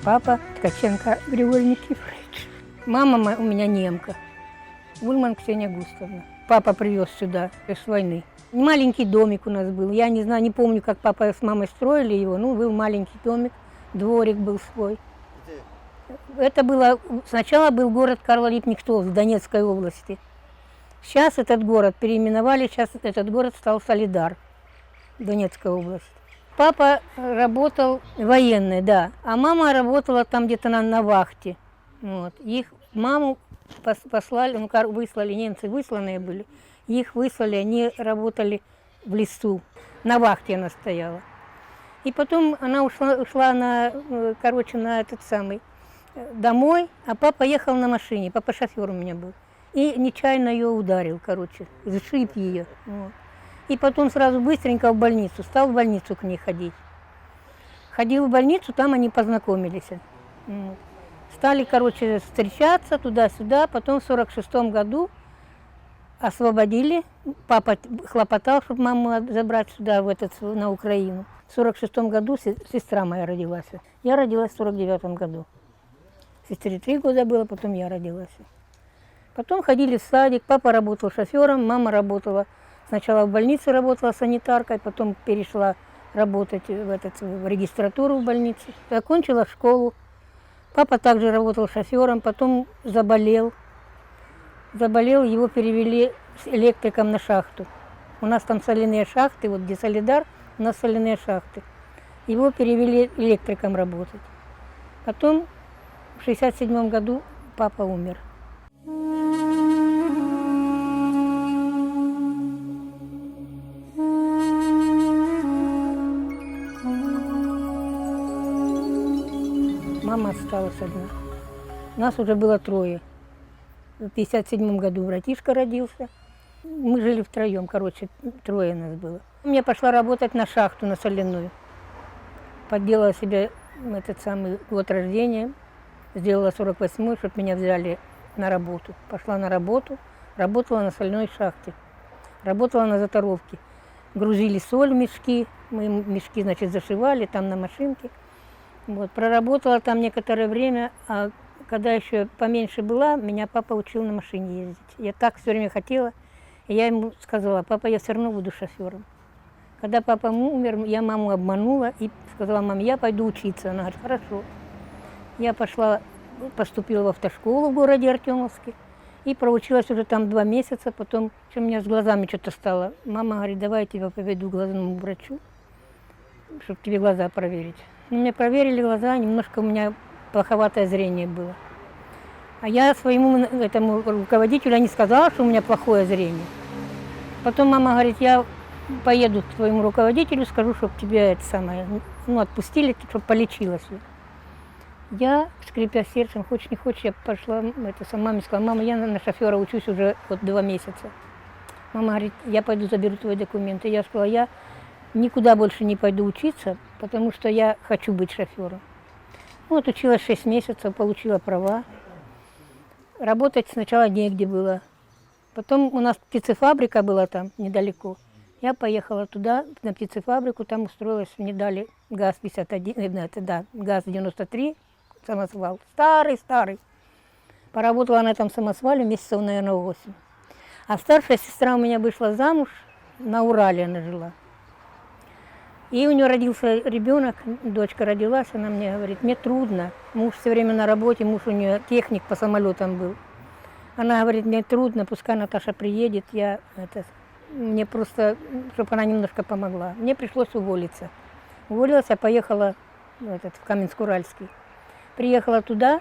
Папа Ткаченко Григорий Никифорович. Мама у меня немка. Ульман Ксения Густавна. Папа привез сюда с войны. Маленький домик у нас был. Я не знаю, не помню, как папа с мамой строили его. Ну, был маленький домик, дворик был свой. Это было, сначала был город Карла Либкнехт в Донецкой области. Сейчас этот город переименовали, сейчас этот город стал Соледар, Донецкая область. Папа работал военный, да, а мама работала там где-то на вахте. Вот. Их маму послали, ну, выслали, немцы высланные были, их выслали, они работали в лесу, на вахте она стояла. И потом она ушла короче, на этот самый, домой, а папа ехал на машине, папа шофер у меня был. И нечаянно ее ударил, короче, зашиб ее. Вот. И потом сразу быстренько в больницу, стал в больницу к ней ходить. Ходил в больницу, там они познакомились. Вот. Стали, короче, встречаться туда-сюда. Потом в 46-м году освободили. Папа хлопотал, чтобы маму забрать сюда, на Украину. В 46-м году сестра моя родилась. Я родилась в 49-м году. Сестре 3 года было, потом я родилась. Потом ходили в садик. Папа работал шофером, мама работала. Сначала в больнице работала санитаркой, потом перешла работать в регистратуру в больнице. Окончила школу. Папа также работал шофером, потом заболел. Заболел, его перевели с электриком на шахту. У нас там соляные шахты, вот где Соледар, у нас соляные шахты. Его перевели электриком работать. Потом в 67-м году папа умер. Мама осталась одна. Нас уже было трое. В 57-м году братишка родился. Мы жили втроем, короче, трое нас было. Я пошла работать на шахту, на соляную. Подделала себе этот самый год рождения, сделала 48-й, чтобы меня взяли на работу. Пошла на работу, работала на соляной шахте. Работала на заторовке. Грузили соль в мешки, мы мешки, значит, зашивали там на машинке. Вот, проработала там некоторое время, а когда еще поменьше была, меня папа учил на машине ездить. Я так все время хотела, и я ему сказала: «Папа, я все равно буду шофером». Когда папа умер, я маму обманула и сказала: «Мам, я пойду учиться». Она говорит: «Хорошо». Я пошла, поступила в автошколу в городе Артемовске и проучилась уже там 2 месяца. Потом, что у меня с глазами что-то стало. Мама говорит: «Давай я тебя поведу к глазному врачу, чтобы тебе глаза проверить». Ну, мне проверили глаза, немножко у меня плоховатое зрение было. А я своему этому руководителю не сказала, что у меня плохое зрение. Потом мама говорит: «Я поеду к твоему руководителю, скажу, чтобы тебя это самое, ну, отпустили, чтобы полечилась». Я, скрипя сердцем, хочешь не хочешь, я пошла, это, сама маме сказала: «Мама, я на шофера учусь уже вот 2 месяца». Мама говорит: «Я пойду заберу твои документы». Я сказала: «Я никуда больше не пойду учиться, потому что я хочу быть шофером». Ну, вот училась 6 месяцев, получила права. Работать сначала негде было. Потом у нас птицефабрика была там недалеко. Я поехала туда, на птицефабрику, там устроилась, мне дали ГАЗ-51, это, да, ГАЗ-93, самосвал. Старый-старый. Поработала на этом самосвале месяцев, наверное, 8. А старшая сестра у меня вышла замуж, на Урале она жила. И у нее родился ребенок, дочка родилась, она мне говорит: «Мне трудно». Муж все время на работе, муж у нее техник по самолетам был. Она говорит: «Мне трудно, пускай Наташа приедет, я это, мне просто, чтобы она немножко помогла». Мне пришлось уволиться. Уволилась, я поехала в Каменск-Уральский. Приехала туда,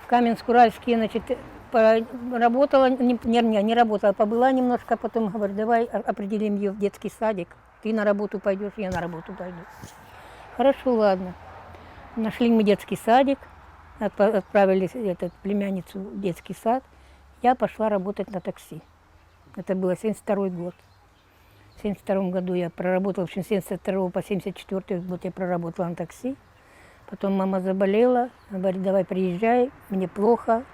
в Каменск-Уральский, значит, работала, не, не, не работала, побыла немножко, потом говорит: «Давай определим ее в детский садик. Ты на работу пойдешь, я на работу пойду». Хорошо, ладно. Нашли мы детский садик, отправили этот, племянницу в детский сад. Я пошла работать на такси. Это было 72 год. В 72 году я проработала, в общем, с 72 по 74 год я проработала на такси. Потом мама заболела, говорит: «Давай приезжай, мне плохо».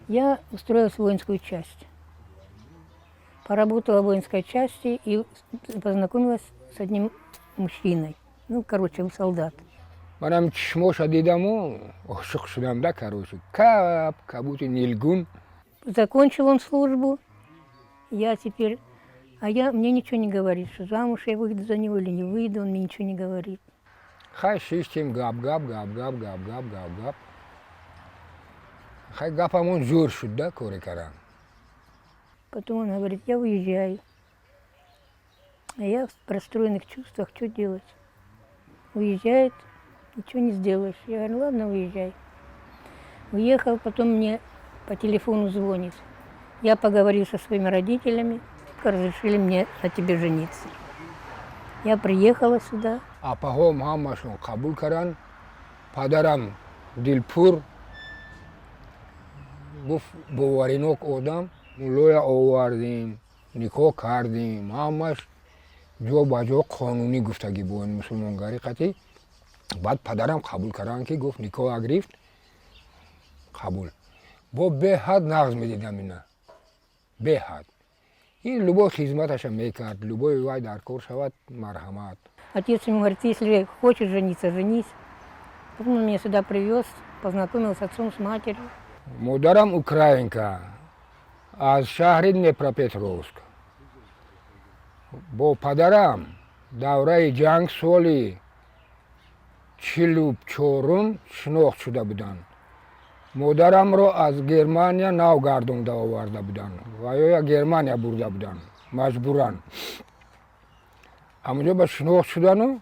Я устроилась в воинскую часть. Поработала в воинской части и познакомилась с одним мужчиной. Ну, короче, он солдат. Манам чишмоша дидаму ошиқ шудам да, короче, кап кабути нилгун. Закончил он службу, я теперь. А я, мне ничего не говорит, что замуж я выйду за него или не выйду, он мне ничего не говорит. Хай, шиштем, гап, гап, гап, гап, гап, гап, гап, гап. Хай, гапамон зӯр шуд да, коре карам. Потом он говорит: «Я уезжаю». А я в расстроенных чувствах, что делать? Уезжает, ничего не сделаешь. Я говорю: «Ладно, уезжай». Уехал, потом мне по телефону звонит: «Я поговорил со своими родителями, разрешили мне на тебе жениться». Я приехала сюда. Апаҳом ҳамашон қабул карданд, падарам дилпур гуфт, боваринок одам, муллоя овардем, никоҳ кардем, ҳамаш ҷо ба ҷо қонунӣ гуфтагӣ бо мусулмонгарӣ қатӣ. Баъд падарам қабул карданд, ки гуфт, никоҳ гирифт, қабул. Бо беҳад нағз медидам ина, беҳад ин любой хизматаша мекард, любой вай дар кор шавад, марҳамат. Отец ему говорит: «Если хочешь жениться, женись». Потом он меня сюда привез, познакомил с отцом, с матерью. Модарам украинка, аз шаҳри Днепропетровск. Бо падарам давраи ҷанг соли 44-ум шинохт шуда буданд. Модарамро аз Германия нав гардонда оварда буданд ва ё Германия бурда буданд маҷбуран. Ҳамонҷо ба шинохт шудану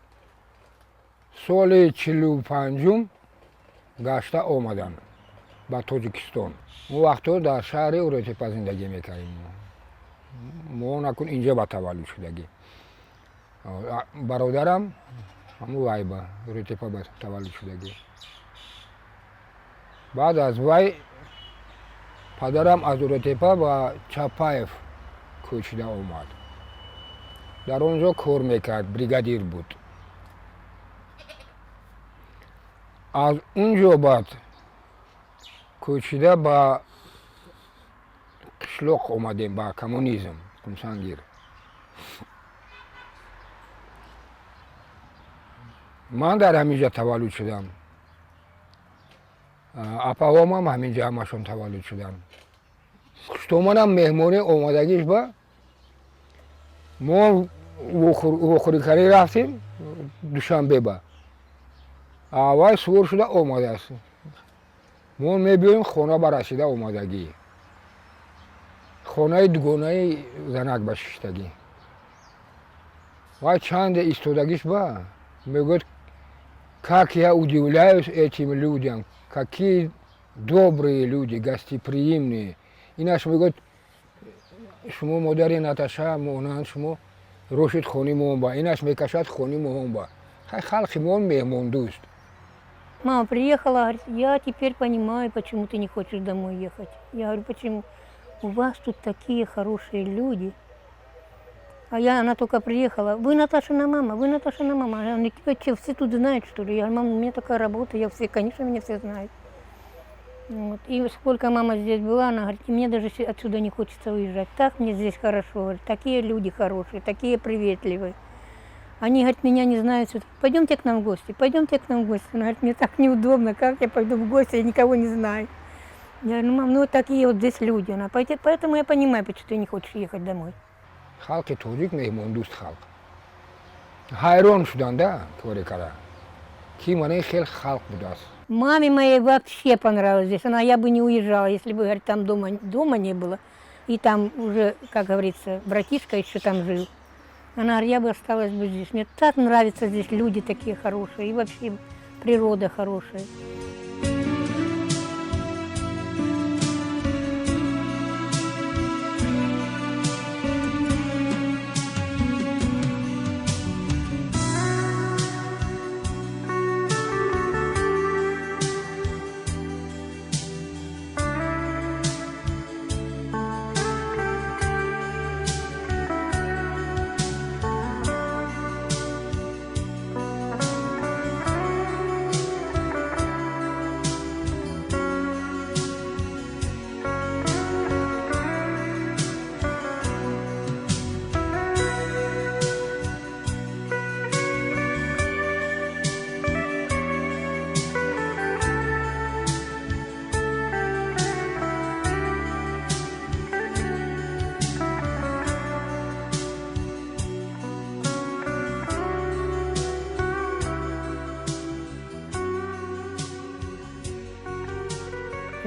соли 45-ум гашта омаданд ба Тоҷикистон. Он вақтҳо дар шаҳри Уротепа зиндагӣ мекардем. Мо накун инҷо ба таваллуд шудагӣ, бародарам ҳамун вай ба Уротепа ба таваллуд шудагӣ. Баъд аз вай падарам аз Уротепа ба Чапаев кӯчида омад. Дар он ҷо кор мекард, бригадир буд. Аз он ҷо баъд кӯчида ба қишлоқ омадем, ба Коммунизм, Қумсангир. Ман дар ҳамин ҷо таваллуд шудам, апаҳомам ҳамин ҷо ҳамашон таваллуд шуданд. Хуштоманам меҳмонӣ омадагиш ба мо вохӯрикарӣ рафтем Душанбе ба аввал сувор шуда омадааст. Мо мебиёем, хона ба расида омадагӣ, хонаи дугонаи занак ба шиштагӣ. Вай чанде истодагиш ба мегӯяд: «Как я удивляюсь этим людям, какие добрые люди, гостеприимные». Инаш мегӯяд: «Шумо модари Наташа монанд, шумо рошид хони моон ба». Инаш мекашад хони моон ба. Хай, халқи моон меҳмондӯст. Мама приехала, говорит: «Я теперь понимаю, почему ты не хочешь домой ехать». Я говорю: «Почему?» «У вас тут такие хорошие люди». А я, она только приехала: «Вы Наташина мама, вы Наташина мама». Я говорю: «Тебя что, все тут знают, что ли?» Я говорю: «Мама, у меня такая работа, я все, конечно, меня все знают». Вот. И сколько мама здесь была, она говорит: «Мне даже отсюда не хочется уезжать. Так мне здесь хорошо, говорит, такие люди хорошие, такие приветливые. Они, говорит, меня не знают. Пойдемте к нам в гости, пойдемте к нам в гости». Она говорит: «Мне так неудобно, как я пойду в гости, я никого не знаю». Я говорю: «Ну, мам, ну вот такие вот здесь люди». Она: «Поэтому я понимаю, почему ты не хочешь ехать домой». Халқи тоҷик меҳмондӯст халқ. Ҳайрон шуданда коре кара, ки мана ин хел халқ будааст. Маме моей вообще понравилось здесь. Она: «Я бы не уезжала, если бы, говорит, там дома, дома не было. И там уже, как говорится, братишка еще там жил. Она говорит: «Я бы осталась бы здесь. Мне так нравится здесь, люди такие хорошие, и вообще природа хорошая».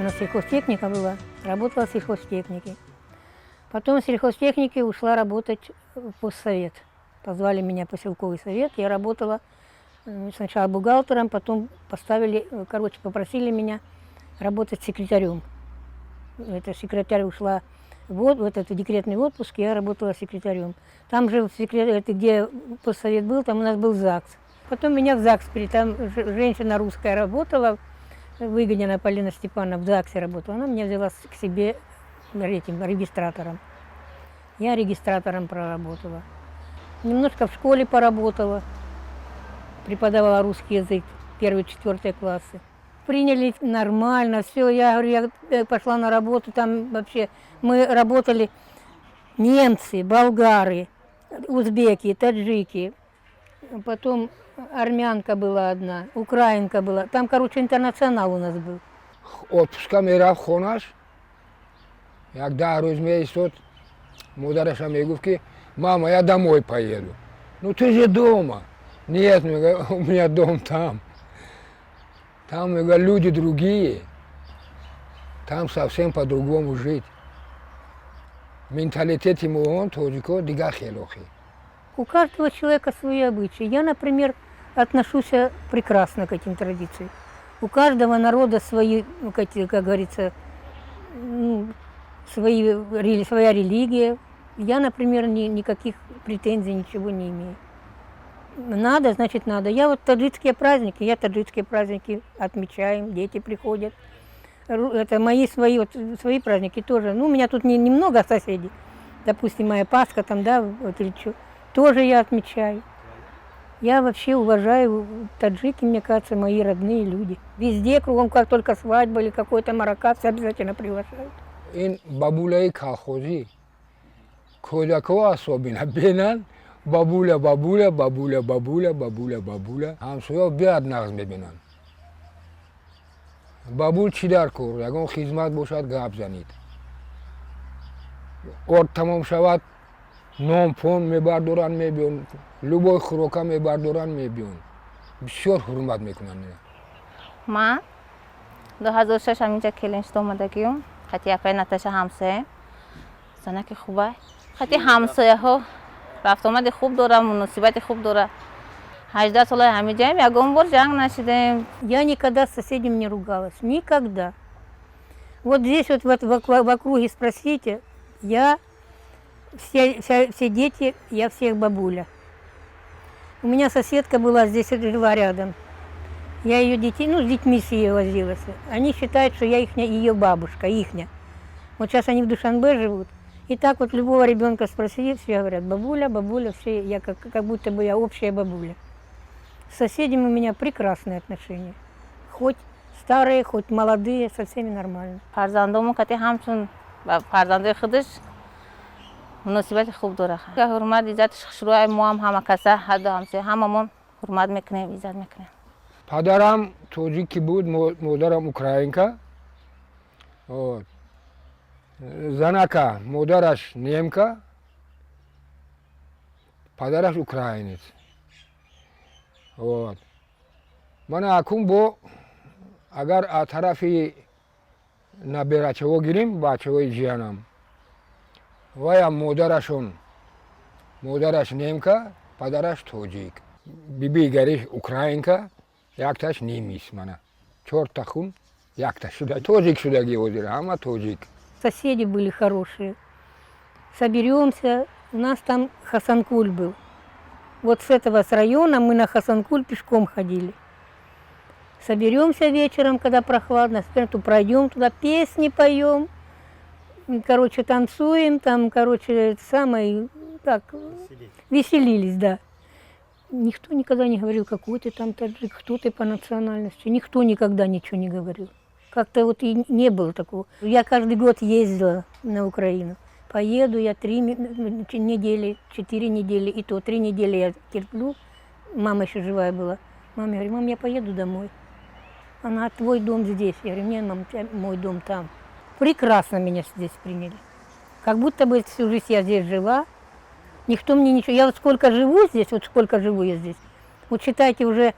У нас сельхозтехника была, работала в сельхозтехнике. Потом в сельхозтехнике ушла работать в поссовет. Позвали меня в поселковый совет, я работала сначала бухгалтером, потом поставили, короче, попросили меня работать секретарем. Эта секретарь ушла в этот декретный отпуск, я работала секретарем. Там же, это где поссовет был, там у нас был ЗАГС. Потом меня в ЗАГС, там женщина русская работала, Выгодина Полина Степановна в ЗАГСе работала. Она меня взяла к себе этим регистратором. Я регистратором проработала. Немножко в школе поработала, преподавала русский язык, первые, четвертые классы. Приняли нормально, все. Я говорю, я пошла на работу, там вообще мы работали немцы, болгары, узбеки, таджики, потом армянка была одна, украинка была. Там, короче, интернационал у нас был. Отпуска мерафт хонаш, як 10 рӯз меистод. Модараша мегуфт, ки: «Мама, я домой поеду». «Ну ты же дома». «Нет, — мега, — у меня дом там. Там, — мега, — люди другие, там совсем по-другому жить». Менталитети моҳон, тоҷико, дигар хел охи. У каждого человека свои обычаи. Я, например, отношусь прекрасно к этим традициям. У каждого народа свои, ну, как говорится, ну, своя религия. Я, например, никаких претензий, ничего не имею. Надо, значит, надо. Я вот таджикские праздники, я таджикские праздники отмечаем, дети приходят. Это мои свои, вот, свои праздники тоже. Ну, у меня тут не, немного соседей. Допустим, моя Пасха там, да, вот или что, тоже я отмечаю. Я вообще уважаю таджики, мне кажется, мои родные люди. Везде, кругом, как только свадьба или какой-то марака, все обязательно приглашают. Ин бабулаи колхозӣ кӯдакҳо особенно бинанд: бабуля, бабуля, бабуля, бабуля, бабуля, бабуля. Ҳамсоя биад, нағз мебинанд. Бабул, чӣ дар кор, ягон хизмат бошад, гап занед. Орд тамом шавад, нон пон мебардоранд, мебиён, любой хӯрока мебардоранд, мебиён. Бисёр ҳурмат мекунанд ина. Ман 2006 ҳаминҷа келин шуда омадагиюм. Қати апаи Наташа ҳамсояем. Занаки хуба, қати ҳамсояҳо рафтуомади хуб дора, муносибати хуб дора. 18 сола ҳамиҷаем, ягон бор ҷанг нашидем. Я никогда с соседями не ругалась. Никогда. Вот здесь вот в округе спросите, я все дети, я всех бабуля. У меня соседка была здесь, жила рядом. Я ее детей, ну, с детьми с ее возилась. Они считают, что я ихня, ее бабушка, ихня. Вот сейчас они в Душанбе живут. И так вот любого ребенка спроси, все говорят: «Бабуля, бабуля», все, я как будто бы я общая бабуля. С соседями у меня прекрасные отношения. Хоть старые, хоть молодые, со всеми нормально. Фарзандому кати ҳамчун ба фарзандои худаш муносибати хуб дора, ҳурмат, иззаташ хушрӯай. Мо ҳам ҳама каса, ҳадду ҳамсоя, ҳамамон ҳурмат мекунем, иззат мекунем. Падарам тоҷикӣ буд, модарам украинка. Вот. Занака модараш немка, падараш украинец. Вот. Мана акун бо агар аз тарафи наберачаҳо гирем, бачаҳои ҷиянам, ваям модарашон, модараш немка, падараш тоҷик, бибии гариш украинка, якташ немис. Мана чорта хун якта шуда, тоҷик шудагӣ. Ҳозир ҳама тоҷик. Соседи были хорошие. Соберемся. У нас там Хасанкуль был. Вот с этого, с района мы на Хасанкуль пешком ходили. Соберемся вечером, когда прохладно, сперва пройдем туда, песни поем, короче, танцуем, там, короче, это самое, так, веселились, да. Никто никогда не говорил, какой ты там таджик, кто ты по национальности. Никто никогда ничего не говорил. Как-то вот и не было такого. Я каждый год ездила на Украину. Поеду я 3 недели, 4 недели, и то 3 недели я терплю. Мама еще живая была. Маме говорю: «Мам, я поеду домой». Она: «Твой дом здесь». Я говорю: «Нет, мам, мой дом там». Прекрасно меня здесь приняли. Как будто бы всю жизнь я здесь жила. Никто мне ничего. Я вот сколько живу здесь, вот сколько живу я здесь. Вот считайте, уже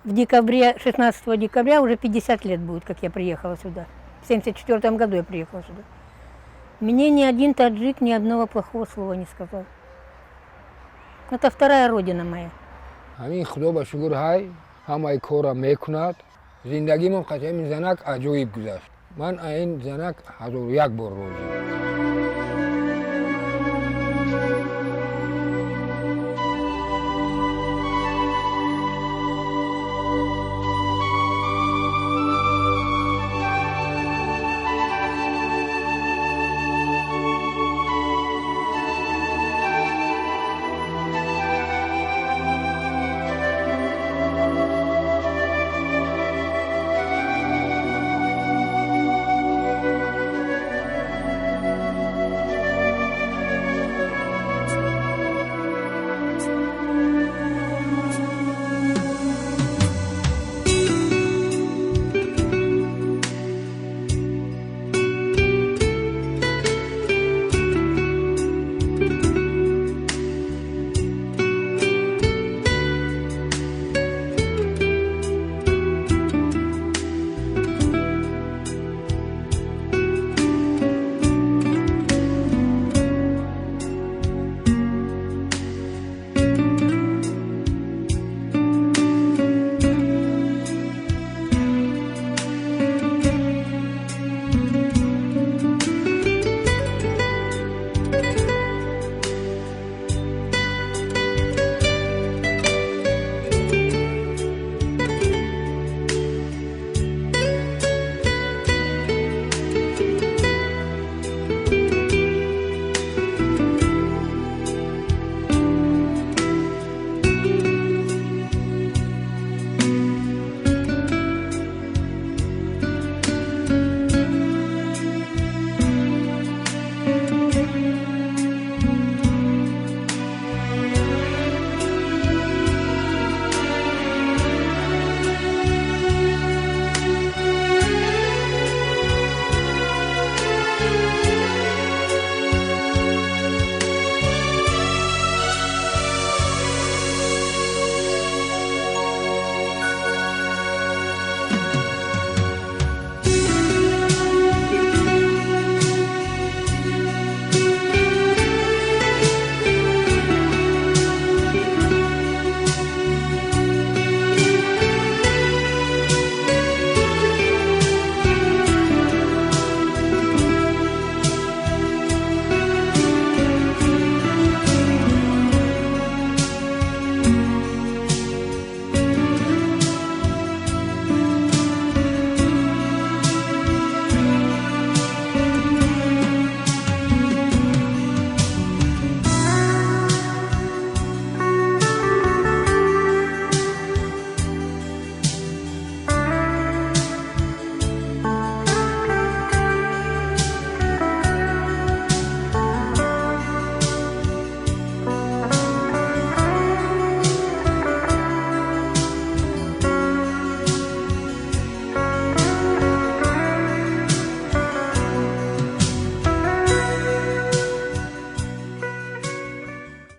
в декабре, 16 декабря уже 50 лет будет, как я приехала сюда. В 74 году я приехала сюда. Мне ни один таджик ни одного плохого слова не сказал. Это вторая родина моя. Ҳамин худо ба шукр ҳай ҳамаи корра мекунад. Зиндагимон қати ҳамин занак аҷоиб гузашт. Ман ин занак 1001 бор розӣ.